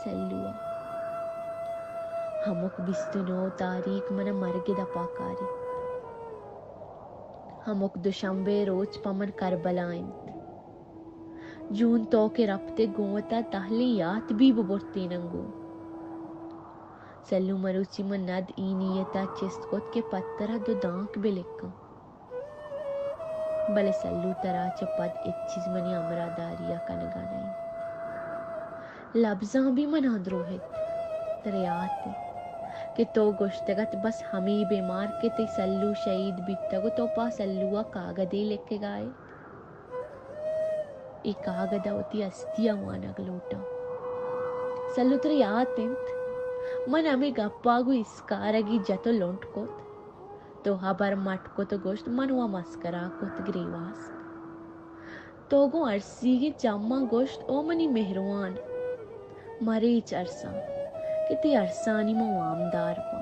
سلو ءَ۔ ہمک بیست ءُ نو تاریخ من ءَ مرگ ءِ دپا کاریت۔ ہمک دوشنبے روچ پہ من کربلا انت۔ جون تو کہ رپت ئے گوں وتا تہلیں یات بی ببرتیناں گوں۔ سلو مروچی من ند ای نیت ءَ چست کت کہ پہ ترا دو دانک بہ لکاں۔ بلے سلو ترا چہ پد ہچ چیز منی ہمراہداری ءَ کنگ ءَ نہ انت۔ لبزاں بھی من ءَ دروہت۔ ترا یات انت کہ تو گوشتگ ات بس ہمے بیمار کہ تئی سلو شہید بیتگ ءُ تو پہ سلو ءَ کاگدے لکگ ءَ ئے۔ اے کاگد ءَ وتی ہستی ءَ وانگ لوٹاں۔ سلو ترا یات انت من ہمے گپ ءَ گوں اسکارگی جت ءُ لنٹ کت۔ تو ہبر مٹ کت ءُ گوشت، من وا مسکرا کت گریواست۔ تو گوں ارسیگیں چماں گوشت، او منی مہروان، مریچ ارساں کہ تئی ارسانی من وامدار باں۔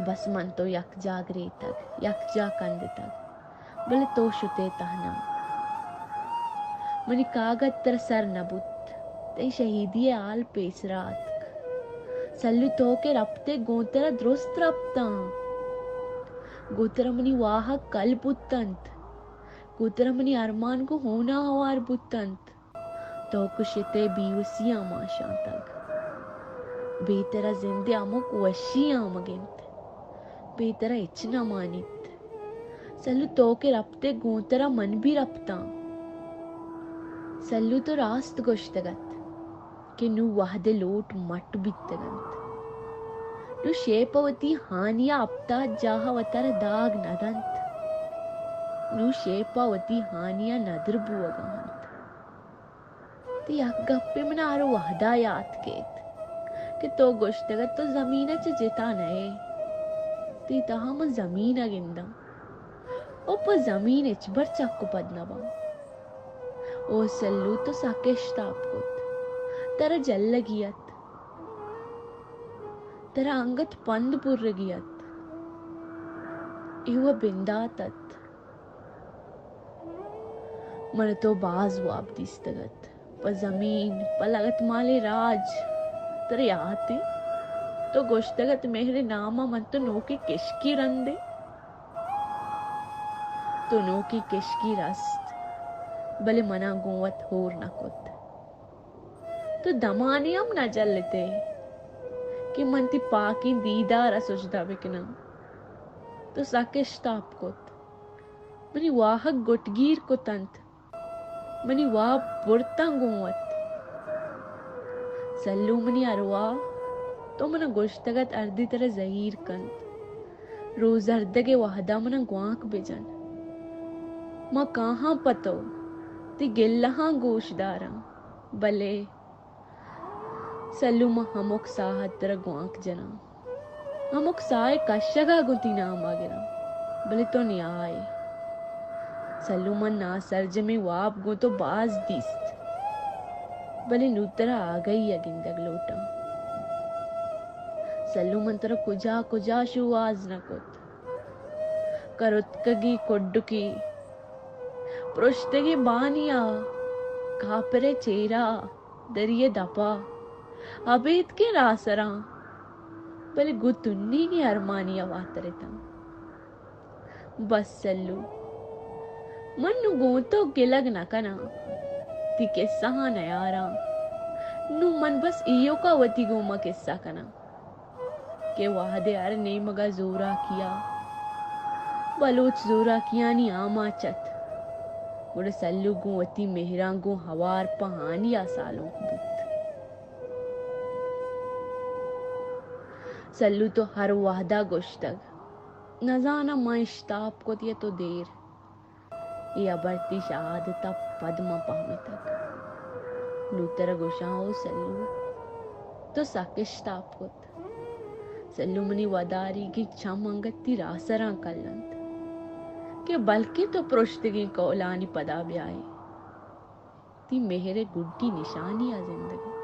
بس من تو یکجا گریتگ، یکجا کندتگ، بلے تو شت ئے تہنا۔ منی کاگد ترا سر نہ بوت، تئی شہیدی ءِ حال پیسرا اتک۔ سلو تو کہ رپت ئے گوں ترا درست رپتاں۔ گوں ترا منی واہگ کل بوت انت۔ گوں ترا منی ارمان گوں ہونا ہوار بوت انت۔ تو کشت ئے بیوسی ءَ مانشانتگ۔ بے ترا زند ءِ ہمک وشی آمگ انت۔ بے ترا ہچ نہ مانیت۔ سلو تو کہ رپت ئے گوں ترا من بھی رپتاں۔ سلو تو راست گوشتگ ات کہ نوں وہد ءِ لوٹ مٹ بیتگ انت۔ نوں شے پہ وتی ہانی ءَ ہپتاد جاہ ءَ وتارا داگ نہ دنت۔ نوں شے پہ وتی ہانی ءَ ندر بوگ ءَ انت۔ تئی یک گپے من ءَ ہر وہدا یات کیت کہ تو گوشتگ ات تو زمین ءَ چہ جتا نہ ئے۔ تئی تہا من زمین ءَ گنداں ءُ پہ زمین ہچبر چک ءُ پد نہ باں۔ او سلو، تو سک اشتاپ کت۔ ترا جلگی ات۔ ترا انگت پند برگی ات۔ اے وَ بندات ات۔ من تو باز واب دیستگ ات۔ پہ زمین، پہ لگتمالیں راج۔ ترا یات انت؟ تو گوشتگ ات مہر ءِ نام ءَ من تو نوکیں کشکی رندیں۔ تو نوکیں کشکی رست، بلے من ءَ گوں وت ہور نہ کت۔ تو دمانے ہم نہ جلت ئے کہ من تئی پاکیں دیدار ءَ سجدہ بکناں۔ تو سک اشتاپ کت۔ منی واہگ گٹگیر کت انت۔ منی واب برتاں گوں وت۔ سلو منی ارواہ، تو من ءَ گوشتگ ات ہردی ترا زہیر کنت۔ روزردگ ءِ وہد ءَ من ءَ گوانک بجن۔ ما کاہاں پہ تو، تئی گلہاں گوش داراں۔ بلے سلو، من ہمک ساہت ترا گوانک جناں۔ ہمک ساہ ءِ کشگ ءَ گوں تئی نام ءَ گراں، بلے تو نیا ئے۔ سلو، من ناسرجمیں واب گوں تو باز دیست، بلے نوں ترا آگہی ءَ گندگ لوٹاں۔ سلو، من ترا کجا کجا شوہاز نہ کت۔ کرتکگیں کڈکے، پرشتگیں بانی ءَ، کاپر ءِ چیرا، دری ءِ دپ ءَ، ابیتکیں راہ سراں، بلے گوں تنیگیں ارمانی ءَ واتر اتاں۔ بس سلو، من نوں گوں تو گلگ نہ کناں، تئی کسہاں نیاراں۔ نوں من بس ایوک ءَ وتی گوما کسہ کناں کہ وہد ءِ ہر نیمگ ءَ زوراکی ءَ بلوچ زوراکیانی آماچ ات، گڑا سلو گوں وتی مہراں گوں ہوار پہ ہانی ءَ سالونک بوت۔ سلو، تو ہر وہد ءَ گوشتگ، نزاناں من اشتاپ کت یا تو دیر۔ اے ہبر تئی شہادت ءَ پد من پہمتگ۔ نوں ترا گوشاں او سلو، تو سک اشتاپ کت۔ سلو، منی وداریگیں چم انگت تئی راہ سراں کل انت کہ بلکیں تو پرشتگیں کولانی پدا بیائے۔ تئی مہر ءِ گڈی نشانی ءَ زندگ آں۔